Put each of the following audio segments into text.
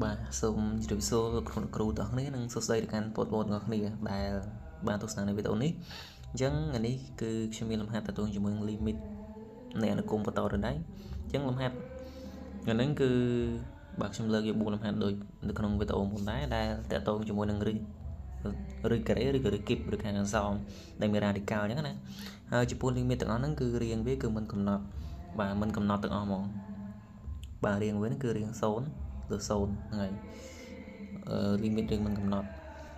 បាទសូមជម្រាបសួរលោកគ្រូទាំងអស់គ្នានិងសួស្តីទៅកាន់បងប្អូនទាំងអស់គ្នាដែលបានទស្សនានៅវីដេអូនេះអញ្ចឹងថ្ងៃនេះគឺខ្ញុំមានលំហាត់ទាក់ទងជាមួយនឹង limit នៃអនុគមន៍បន្តទៅដែរអញ្ចឹងលំហាត់ថ្ងៃនេះគឺបាទខ្ញុំលើកយក4លំហាត់ដូចនៅក្នុងវីដេអូមុនដែរដែលទាក់ទងជាមួយនឹងឫសឬការ៉េឬក៏ឫសគីបឬខាងអសមដែលមានរ៉ាឌីកាល់អញ្ចឹងណាហើយចំពោះ limit ទាំងអស់ហ្នឹងគឺរាងវាគឺមិនកំណត់បាទមិនកំណត់ទាំងអស់ហ្មងបាទរាងវាហ្នឹងគឺរាង0លើ0ហ្នឹងហើយអឺ limit រាងមិនកំណត់អ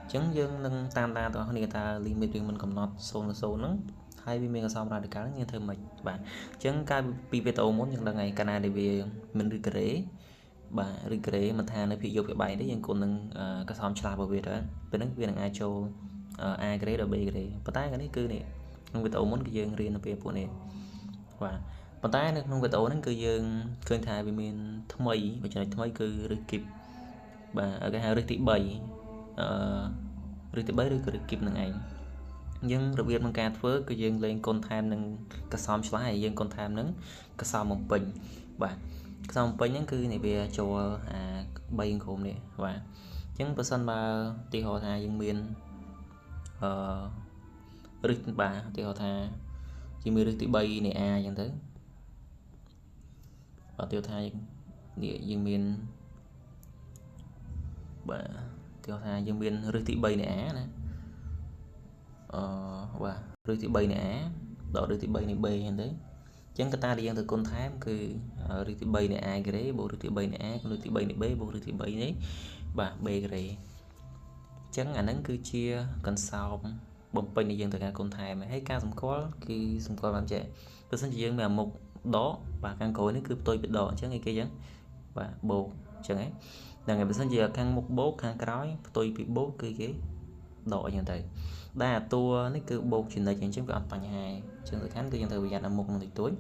ញ្ចឹងយើងនឹងតាមដានទាំងអស់គ្នាថា limit រាងមិនកំណត់0លើ0ហ្នឹងហើយវាមានកសោមរ៉ាឌីកាល់យើងធ្វើម៉េចបាទអញ្ចឹងកាលពីវីដេអូមុនយើងដឹងហើយកាលណាដែលវាមិនឬការ៉េបាទឬការ៉េមិនថានៅភាគយកភាគបែងទេយើងគុណនឹងកសោមឆ្លាស់របស់វាទៅពេលហ្នឹងវានឹងអាចចូល a ការ៉េដល់ b ការ៉េប៉ុន្តែកាលនេះគឺនេះក្នុងវីដេអូមុនគឺយើងរៀននៅពេលពួកនេះបាទប៉ុន្តែនៅក្នុងវីដេអូហ្នឹងគឺយើងឃើញថាវាមានថ្មីមួយចំណុចថ្មីគឺឫសគីបបាទគេហៅឫសទី3អឺឫសទី3ឬក៏ឫសគីបនឹងឯងយើងរបៀបក្នុងការធ្វើគឺយើងលេងគុណថែមនឹងកសោមឆ្លាស់ហើយយើងគុណថែមនឹងកសោមបំពេញបាទកសោមបំពេញហ្នឹងគឺនេះវាចូលអា3ក្រុមនេះបាទអញ្ចឹងបើសិនបើទីហោថាយើងមានអឺឫសបាទទីហោថាយើងមានឫសទី3នៃ A អញ្ចឹងទៅបាទទីថានេះយើងមានបាទទីថាយើងមានឫសទី3នៃ A ណាអឺបាទឫសទី3នៃ A ដល់ឫសទី3នៃ B អញ្ចឹងទៅអញ្ចឹងកត្តាដែលយើងត្រូវគុណថែមគឺឫសទី3នៃ A ការ៉េបូកឫសទី3នៃ A គុណឫសទី3នៃ B បូកឫសទី3នៃបាទ B ការ៉េអញ្ចឹងអាហ្នឹងគឺជាកន្សោមបំពេញដែលយើងត្រូវការគុណថែមហើយការសម្គាល់គឺសម្គាល់បានចេះបើសិនជាយើងមានអាមុខដកបាទខាងក្រោយនេះគឺផ្ទុយពីដកអញ្ចឹងអីគេអញ្ចឹងបាទបូកអញ្ចឹងហ្នឹងហើយបើសិនជាខាងមុខបូកខាងក្រោយផ្ទុយពីបូកគឺគេដកអញ្ចឹងទៅដែលអាតួនេះគឺបូកចំណិចអញ្ចឹងវាអត់បញ្ហាអញ្ចឹងសំខាន់គឺយើងត្រូវប្រយ័ត្នអាមុខនឹងតិចតួច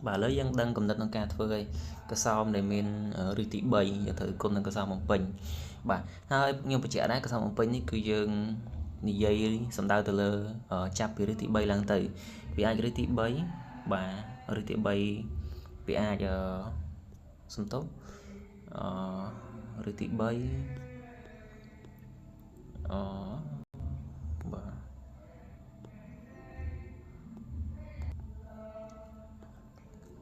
បាទឥឡូវយើងដឹងកំណត់ក្នុងការធ្វើឲ្យកសោមដែលមានឫសទី3យើងត្រូវគុណនឹងកសោមបំពេញបាទហើយខ្ញុំបញ្ជាក់ដែរកសោមបំពេញនេះគឺយើងនិយាយសំដៅទៅលើចាប់ពីឫសទី3ឡើងទៅវាអាចឫសទី3បាទឫសទី3វាអាចសំទោសអឺឫសទី3អឺបាទ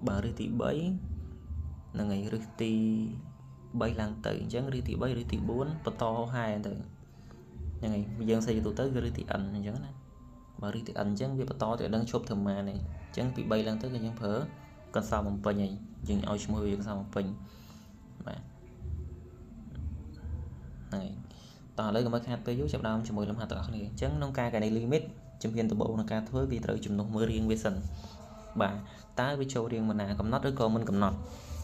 បាទឫសទី3ហ្នឹងហើយឫសទី3ឡើងទៅអញ្ចឹងឫសទី3ឫសទី4បន្តហែទៅហ្នឹងហើយយើងសេទូទៅគឺឫសទី n អញ្ចឹងណាបើឫសទី n អញ្ចឹងវាបន្តទៅដឹងឈប់ធ្វើម៉ាននេះអញ្ចឹងពី3ឡើងទៅគឺយើងប្រើកន្សោមបំពេញហើយយើងឲ្យឈ្មោះវាកន្សោមបំពេញបាទហ្នឹងហើយតោះឥឡូវកុំឲ្យខាតពេលយូរចាប់ដើមជាមួយលំហាត់ទាំងអស់គ្នាអញ្ចឹងក្នុងការកណី limit ជំហានដំបូងក្នុងការធ្វើគឺត្រូវជំនួសមើលរាងវាសិនបាទតើវាចូលរាងមិនណាកំណត់ឬក៏មិនកំណត់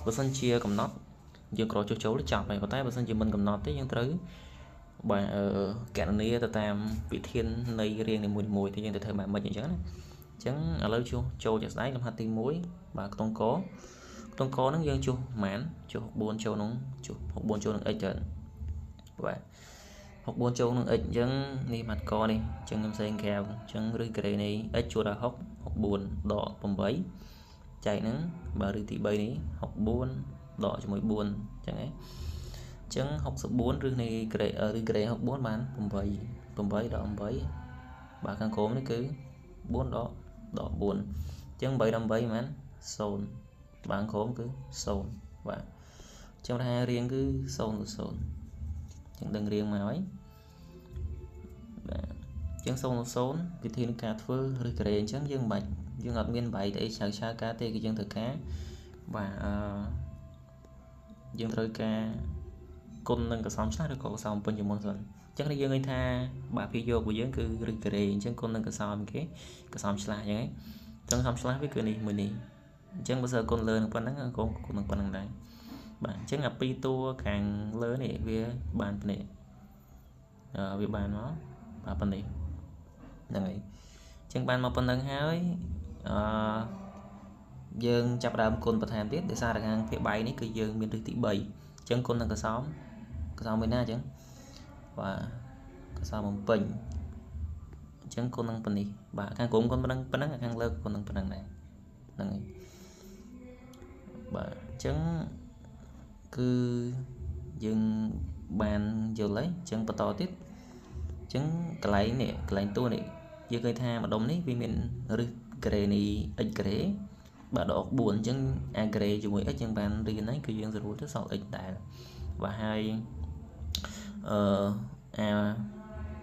បើសិនជាកំណត់យើងក្រចុះចូលចប់ហើយប៉ុន្តែបើសិនជាមិនកំណត់ទេយើងត្រូវបាទកណនាទៅតាមវិធាននៃរាងនីមួយៗទីយើងទៅធ្វើបែបម៉េចអញ្ចឹងណាអញ្ចឹងឥឡូវជួសចូលជាក់ស្ដែងលំហាត់ទី1បាទក្នុងកក្នុងកហ្នឹងយើងជួសប្រហែលជួស4ចូលក្នុងជួស64ចូលនឹង x ទៅបាទ64ចូលនឹង x អញ្ចឹងនេះម៉ាត់កនេះអញ្ចឹងខ្ញុំផ្សេងក្រៅអញ្ចឹងឫសការ៉េនៃ x ជួសដល់6 64ដក8ចែកហ្នឹងបាទឫសទី3នេះ64ដកជាមួយ4អញ្ចឹងហ៎អញ្ចឹង64ឫសនៃការ៉េឬការ៉េ64បាន8 8ដល់8បាទខាងក្រោមនេះគឺ4ដកដក4អញ្ចឹង8ដល់8ប៉ុន្មាន0បាទក្រោមគឺ0បាទអញ្ចឹងថារាងគឺ0ទៅ0អញ្ចឹងដឹងរាងមកហើយបាទអញ្ចឹង0ទៅ0វិធីនៃការធ្វើឬការ៉េអញ្ចឹងយើងមិនបាច់យើងអត់មានបែកអីឆៅឆាការទេគឺយើងត្រូវការបាទអឺយើងត្រូវការគុណនឹងកសោមឆ្លាស់ឬក៏កសោមពេញជាមុនសិនអញ្ចឹងយើងឃើញថាបាទភាគយករបស់យើងគឺឫសការ៉េអញ្ចឹងគុណនឹងកសោមគេកសោមឆ្លាស់អញ្ចឹងអញ្ចឹងកសោមឆ្លាស់វាគឺនេះមួយនេះអញ្ចឹងបើសិនគុណលើនឹងប៉ុណ្ណឹងក៏គុណនឹងប៉ុណ្ណឹងដែរបាទអញ្ចឹងអាពីរតួខាងលើនេះវាបានប៉ុណ្នេះវាបានមកបាទប៉ុណ្នេះហ្នឹងហើយអញ្ចឹងបានមកប៉ុណ្ណឹងហើយអឺយើងចាប់ដើមគុណបន្ថែមទៀតដោយសារតែខាងភាគបែងនេះគឺយើងមានឫសទី3អញ្ចឹងគុណនឹងកសោមមួយណាអញ្ចឹងបាទកសោមបំពេញអញ្ចឹងគុណនឹងប៉ុណ្នេះបាទខាងក្រោមគុណប៉ុណ្ណឹងប៉ុណ្ណឹងខាងលើគុណនឹងប៉ុណ្ណឹងដែរហ្នឹងហើយបាទអញ្ចឹងគឺយើង បានយល់ហើយអញ្ចឹងបន្តទៀតអញ្ចឹងកន្លែងនេះកន្លែងតួនេះយើងឃើញថាម្ដុំនេះវាមានរឹសការ៉េនៃ x ការ៉េបាទដក4អញ្ចឹង a ការ៉េជាមួយ x យើងបានរៀនហើយគឺយើងស្រួលទៅសល់ x ដែរបាទហើយអឺអា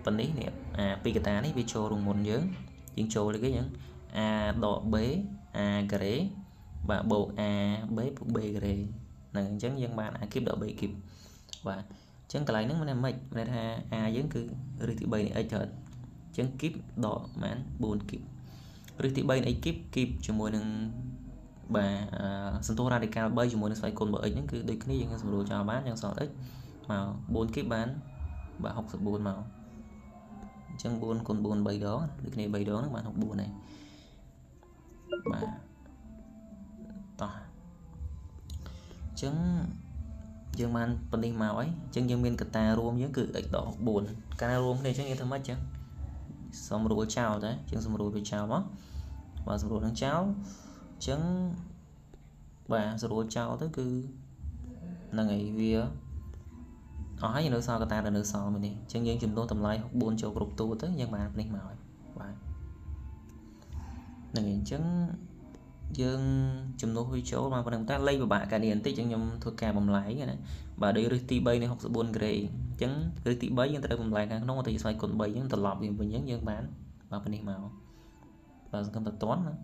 ប៉ុណ្នេះនេះអាពីរកតានេះវាចូលរងមុនយើងយើងចូលគេអញ្ចឹង a ដក b a ការ៉េបាទបូក a b បូក b ការ៉េហ្នឹងអញ្ចឹងយើងបាន a គីបដក b គីបបាទអញ្ចឹងកន្លែងហ្នឹងមានន័យម៉េចមានន័យថា a យើងគឺរឹសទី3នៃ x ត្រូវអញ្ចឹងគីបដកប៉ុន្មាន4គីបរឹសទី3នៃ x គីបគីបជាមួយនឹងបាទសន្ទុះរ៉ាឌីកាល់3ជាមួយនឹងស្វ័យគុណរបស់ x ហ្នឹងគឺដូចគ្នាយើងសម្រួលចោលបានយើងសល់ x មក4គីបបានបាទ64មកអញ្ចឹង4គុណ4 3ដងដូចគ្នា3ដងហ្នឹងបាន64ហើយបាទតោះអញ្ចឹងយើងបានប៉ុណ្នេះមកហើយអញ្ចឹងយើងមានកតារួមយើងគឺ x ដក4ការរួមគ្នាអញ្ចឹងយើងធ្វើម៉េចអញ្ចឹងសម្រួលចោលតែជាងសម្រួលវាចោលមកបាទសម្រួលនឹងចោលអញ្ចឹងបាទស្រួលចោលទៅគឺហ្នឹងហើយវាអស់ហើយនៅសល់កតានៅសល់មួយនេះអញ្ចឹងយើងចំនួនតម្លៃ64ចូលគ្រប់តួទៅយើងបាននេះមកហើយបាទហ្នឹងហើយអញ្ចឹងយើងចំនួនវាចូលមកប៉ុណ្ណឹងតែលេខពិបាកកាលនេះបន្តិចអញ្ចឹងខ្ញុំធ្វើការបំលែងណាបាទដូចរឹសទី3នៃ64ការ៉េអញ្ចឹងរឹសទី3យើងត្រូវបំលែងខាងក្នុងទៅស្វ័យគុណ3អញ្ចឹងត្រឡប់វាវិញអញ្ចឹងយើងបានបាទប៉ុណ្នេះមកបាទសង្ឃឹមតតន់ណា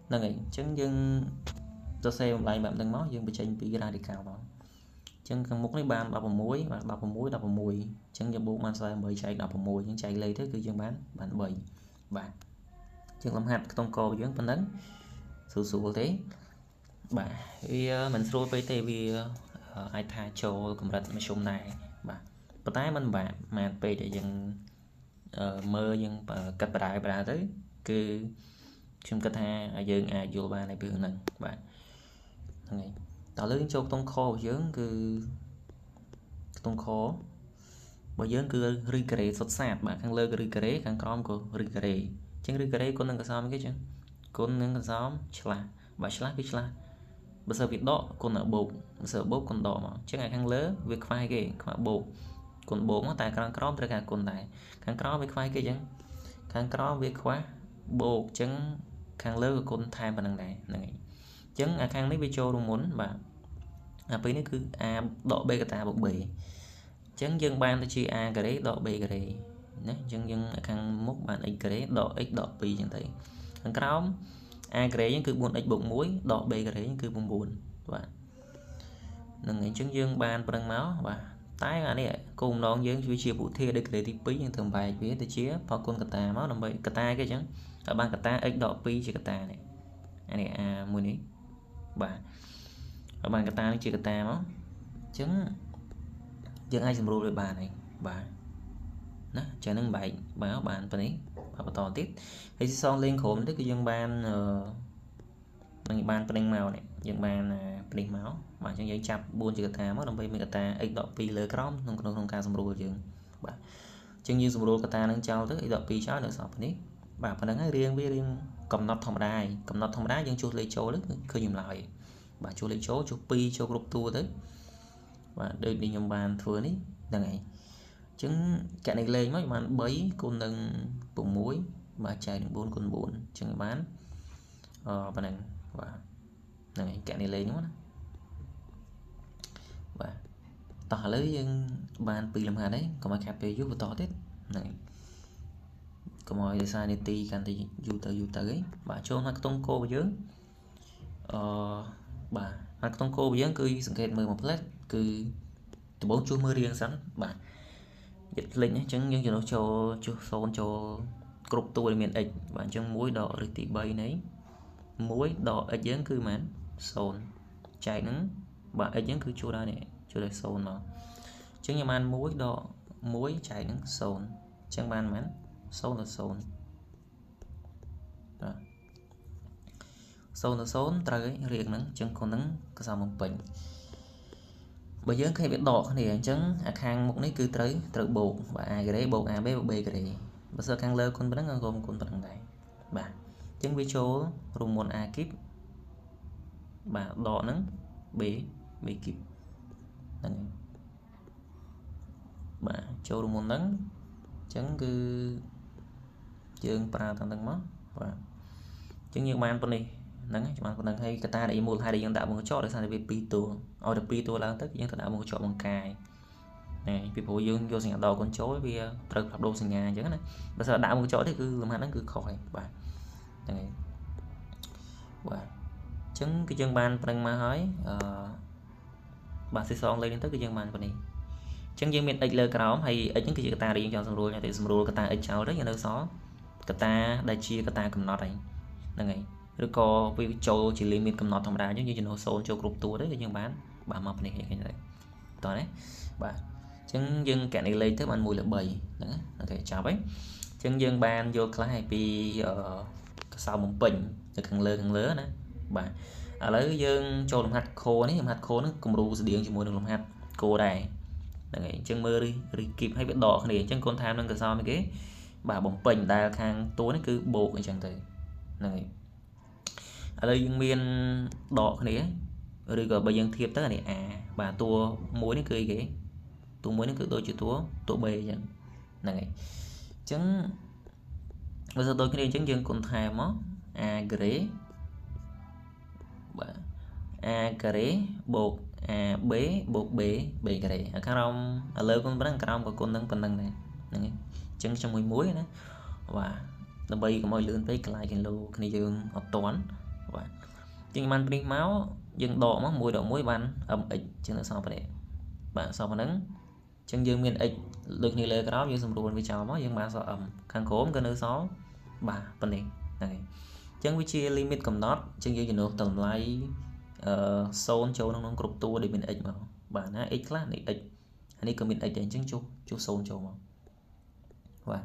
ហ្នឹងហើយអញ្ចឹងយើងសរសេរបំលែងបែបហ្នឹងមកយើងបញ្ចេញពីរ៉ាឌីកាល់មកអញ្ចឹងខាងមុខនេះបាន16បាទ16 16អញ្ចឹងយើងបូកបាន48ចែក16អញ្ចឹងចែកលេខទៅគឺយើងបាន3បាទអញ្ចឹងលំហាត់ក្នុងកយើងប៉ុណ្ណឹងស្រួលទេបាទវាមិនស្រួលពេកទេវាអាចថាចូលកម្រិតមធ្យមដែរបាទប៉ុន្តែมันបាក់ម៉ានពេកដែលយើងមើលយើងកាត់បដាបដាទៅគឺខ្ញុំគិតថាយើងអាចយល់បានในរឿងហ្នឹងបាទហ្នឹងហើយតើលើចូលក្នុងខរបស់យើងគឺក្នុងខរបស់យើងគឺរឹសការ៉េសុទ្ធសាធបាទខាងលើគឺរឹសការ៉េខាងក្រោមក៏រឹសការ៉េអញ្ចឹងរឹសការ៉េគុណនឹងកសោមគេអញ្ចឹងគុណនឹងកសោមឆ្លាស់បាទឆ្លាស់គឺឆ្លាស់បើសិនវាដកគុណឲ្យបូកបើសិនបូកគុណដកមកអញ្ចឹងឯខាងលើវាខ្វះគេខ្វះបូកគុណបូកមកតែខាងក្រោមត្រូវការគុណដែរខាងក្រោមវាខ្វះគេអញ្ចឹងខាងក្រោមវាខ្វះបូកអញ្ចឹងខាងលើក៏គុណថែមប៉ុណ្្នឹងដែរហ្នឹងហើយអញ្ចឹងអាខាងនេះវាចូលរួមមុនបាទអាពីរនេះគឺ a ដក b កតាបូក b អញ្ចឹងយើងបានទៅជា a ការ៉េដក b ការ៉េណាអញ្ចឹងយើងខាងមុខបាន x ការ៉េដក x ដក2អញ្ចឹងទៅខាងក្រោម a ការ៉េយើងគឺ 4x បូក1ដក b ការ៉េគឺ9បាទហ្នឹងអញ្ចឹងយើងបានប្រឹងមកបាទតែអានេះគោលបំណងយើងវាជាពុធាដូចការ៉េទី2យើងត្រូវបែកវាទៅជាផលគុណកតាមកដើម្បីកតាគេអញ្ចឹងឲ្យបានកតា x ដក2ជាកតានេះអានេះអាមួយនេះបាទឲ្យបានកតានេះជាកតាមកអញ្ចឹងយើងអាចសម្រួលវាបានហើយបាទណាចឹងនឹងបែកបាទបានប៉ុណ្នេះបាទបន្តទៀតហើយស៊ីសងលេងក្រុមទៅគឺយើងបាននឹងបានព្រិញមកនេះយើងបានព្រិញមកបាទអញ្ចឹងយើងចាប់4ជាកតាមកដើម្បីមានកតា x ដក2លើក្រោមក្នុងក្នុងការសម្រួលយើងបាទអញ្ចឹងយើងសម្រួលកតានឹងចោលទៅ x ដក2ចោលនៅសល់ប៉ុណ្នេះបាទប៉ុណ្្នឹងហើយរៀងវារៀងកំណត់ធម្មតាហើយកំណត់ធម្មតាយើងជួសលេខចូលទៅឃើញចម្លើយបាទជួសលេខចូលជួស2ចូលគ្រប់តួទៅបាទដូចនេះខ្ញុំបានធ្វើនេះហ្នឹងហើយអញ្ចឹងកណិលេខមកបាន3គុណនឹង6បាទចែកនឹង4គុណ4អញ្ចឹងបានអប៉ុណ្ណឹងបាទហ្នឹងហើយកណិលេខហ្នឹងណាបាទតោះឥឡូវយើងបានពីរលំហាត់ហើយកុំឲ្យខាត់ពេលយូរបន្តទៀតហ្នឹងហើយកុំឲ្យដោយសារនីតិកាន់តែយូរទៅយូរទៅអីបាទចូលមកក្នុងគោរបស់យើងអឺបាទហើយក្នុងគោរបស់យើងគឺសង្កេតមើលមួយផ្លែតគឺដំបូងជួសមើលរៀងសិនបាទយិតភ្លេចអញ្ចឹងយើងចំណុះចូលជួស0ចូលគ្រប់តួដែលមាន x បាទអញ្ចឹង1ដករឹសទី3នៃ1ដក x យើងគឺប៉ុន្មាន0ចែកនឹងបាទ x យើងគឺជួសដល់នេះជួសដល់0មកអញ្ចឹងយើងបាន1ដក1ចែកនឹង0អញ្ចឹងបានប៉ុន្មាន0ដល់0បាទ0ដល់0ត្រូវរៀងហ្នឹងអញ្ចឹងគុណហ្នឹងកសោបំពេញបើយើងឃើញវាដកគ្នាអញ្ចឹងអាខាងមុខនេះគឺត្រូវបូកបាទ a ការ៉េបូក ab បូក b ការ៉េបើសិនខាងលើគុណប៉ុណ្ណឹងក៏គុណប៉ុណ្ណឹងដែរបាទអញ្ចឹងវាចូលរួមមុន a គីបបាទដកហ្នឹង b គីបហ្នឹងហើយ ចូលរូបមន្តហ្នឹងអញ្ចឹងគឺយើងប្រើតាមហ្នឹងមកបាទអញ្ចឹងយើងបានប៉ុណ្នេះហ្នឹងបានប៉ុណ្ណឹងហើយកតាដែលមូលហេតុដែលយើងដាក់វងកញ្ចក់ដោយសារតែវា2តួឲ្យតែ2តួឡើងទៅយើងត្រូវដាក់វងកញ្ចក់បង្កាយនេះពីព្រោះយើងយកសញ្ញាដកកូនចូលវាត្រូវផ្លាស់ប្ដូរសញ្ញាអញ្ចឹងណាបើសិនដាក់វងកញ្ចក់ទេគឺលំហាត់ហ្នឹងគឺខុសហើយបាទហ្នឹងហើយបាទអញ្ចឹងគឺយើងបានប្រឹងមកហើយអឺបាទស៊ីសងលេខនេះទៅគឺយើងបានប៉ុណ្នេះអញ្ចឹងយើងមាន x លើក្រោមហើយ x ហ្នឹងគឺជាកតាដែលយើងចង់សម្រួលតែសម្រួលកតា x ចោលទៅយើងនៅសល់កតាដែលជាកតាកំណត់ហើយហ្នឹងហើយឬក៏វាចូលជា limit កំណត់ធម្មតាអញ្ចឹងយើងចំណូល0ចូលគ្រប់តួទៅគឺយើងបានបាទមកនេះឃើញទេតោះណាបាទអញ្ចឹងយើងកណនីលេខទៅបាន1លើ3ហ្នឹងអូខេចាប់ហើយអញ្ចឹងយើងបានយល់ខ្លះហើយពីកសោបំពេញនៅខាងលើណាបាទឥឡូវយើងចូលលំហាត់ខនេះលំហាត់ខហ្នឹងគំរូស្តៀងជាមួយនឹងលំហាត់គោដែរហ្នឹងហើយអញ្ចឹងមើលឬគីបឲ្យវាដកគ្នាអញ្ចឹងកូនថែមនឹងកសោមគេបាទបំពេញដែលខាងតួនេះគឺបូកអញ្ចឹងទៅហ្នឹងហើយឥឡូវយើងមានដកគ្នាឬក៏បើយើងធៀបទៅអានេះ A បាទតួមួយនេះគឺអីគេតួមួយនេះគឺដូចជាតួ B អញ្ចឹងហ្នឹងហើយអញ្ចឹងបើសិនដូចគ្នាអញ្ចឹងយើងគុណថែមមក A ការ៉េបាទ A ការ៉េបូក AB បូក B B ការ៉េខាងក្រោមឥឡូវគុណប៉ុណ្ណឹងក្រោមក៏គុណនឹងប៉ុណ្ណឹងដែរហ្នឹងហើយអញ្ចឹងខ្ញុំមួយណាបាទដើម្បីកុំឲ្យលឿនពេកខ្លាចគីឡូគ្នាយើងអត់តាន់បាទជាងបានព្រីសមកយើងដកមក1ដក1បាន mx ជាងនៅសល់ប៉ុណ្ណេះបាទសល់ប៉ុណ្ណឹងអញ្ចឹងយើងមាន x ដូចគ្នាលើក្រោមយើងសម្រួលវាចោលមកយើងបានសល់ m ខាងក្រោមក៏នៅសល់បាទប៉ុណ្ណេះហ្នឹងហើយអញ្ចឹងវាជា limit កំណត់អញ្ចឹងយើងជំនួសតម្លៃ0ចូលក្នុងគ្រប់តួដែលមាន x មកបាទណា x ខ្លះនេះ x អានេះក៏មាន x ដែរអញ្ចឹងចុះ0ចូលមកបាទ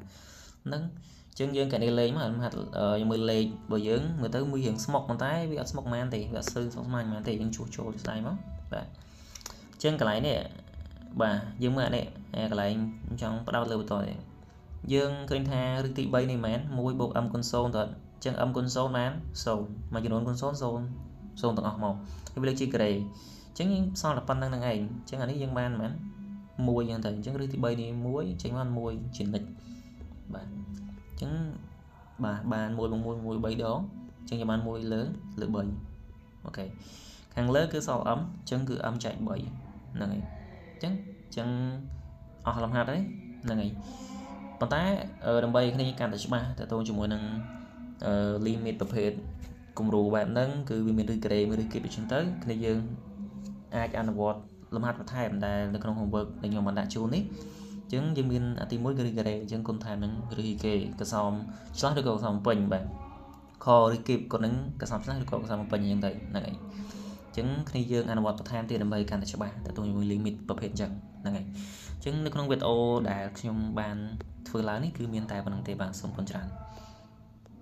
ហ្នឹងអញ្ចឹងយើងកណិលេខមកហាត់យើងមើលលេខរបស់យើងមើលទៅមួយរៀងស្មុកប៉ុន្តែវាអត់ស្មុកប៉ុន្មានទេវាអត់សូវស្មុគស្មាញប៉ុន្មានទេយើងជួសចូលស្ដាយមកបាទអញ្ចឹងកន្លែងនេះបាទយើងមើលអានេះកន្លែងចង់ផ្ដោតលើបន្តនេះយើងឃើញថាឫសទី3នេះមែន1បូក m គុណ0ទៅអញ្ចឹង m គុណ0បាន0មួយចំនួនគុណ0 0 0ទាំងអស់មកហើយវាលើកជាការ៉េអញ្ចឹងយើងសល់តែប៉ុណ្្នឹងហ្នឹងឯងអញ្ចឹងអានេះយើងបានមែន1អញ្ចឹងទៅអញ្ចឹងឫសទី3នេះ1ចេញមក1ជានិច្ចបាទអញ្ចឹងបាទបាន1 1 1 3ដងអញ្ចឹងយើងបាន1លើ3អូខេខាងលើគឺសល់ m អញ្ចឹងគឺ m ចែក3ហ្នឹងហើយអញ្ចឹងអស់លំហាត់ហើយហ្នឹងហើយប៉ុន្តែដើម្បីគ្នាកាន់តែច្បាស់តទៅជាមួយនឹង limit ប្រភេទគំរូបែបហ្នឹងគឺវាមានឫសការ៉េមានឫសគីបអញ្ចឹងទៅគ្នាយើងអាចអនុវត្តលំហាត់បន្ថែមដែលនៅក្នុង homework ដែលខ្ញុំបានដាក់ជូននេះអញ្ចឹងយើងមានអាទី1គឺឫសការ៉េអញ្ចឹងគុណថែមនឹងឫសគេកសោមឆ្លាស់ឬក៏កសោមពេញបាទខឬគីបក៏នឹងកសោមឆ្លាស់ឬក៏កសោមពេញអញ្ចឹងទៅហ្នឹងហើយអញ្ចឹងគ្នាយើងអនុវត្តបន្ថែមទៀតដើម្បីកាន់តែច្បាស់តទៅជាមួយ limit ប្រភេទអញ្ចឹងហ្នឹងហើយអញ្ចឹងនៅក្នុងវីដេអូដែលខ្ញុំបានធ្វើឡើងនេះគឺមានតែប៉ុណ្្នឹងទេបាទសូមអរគុណច្រើន។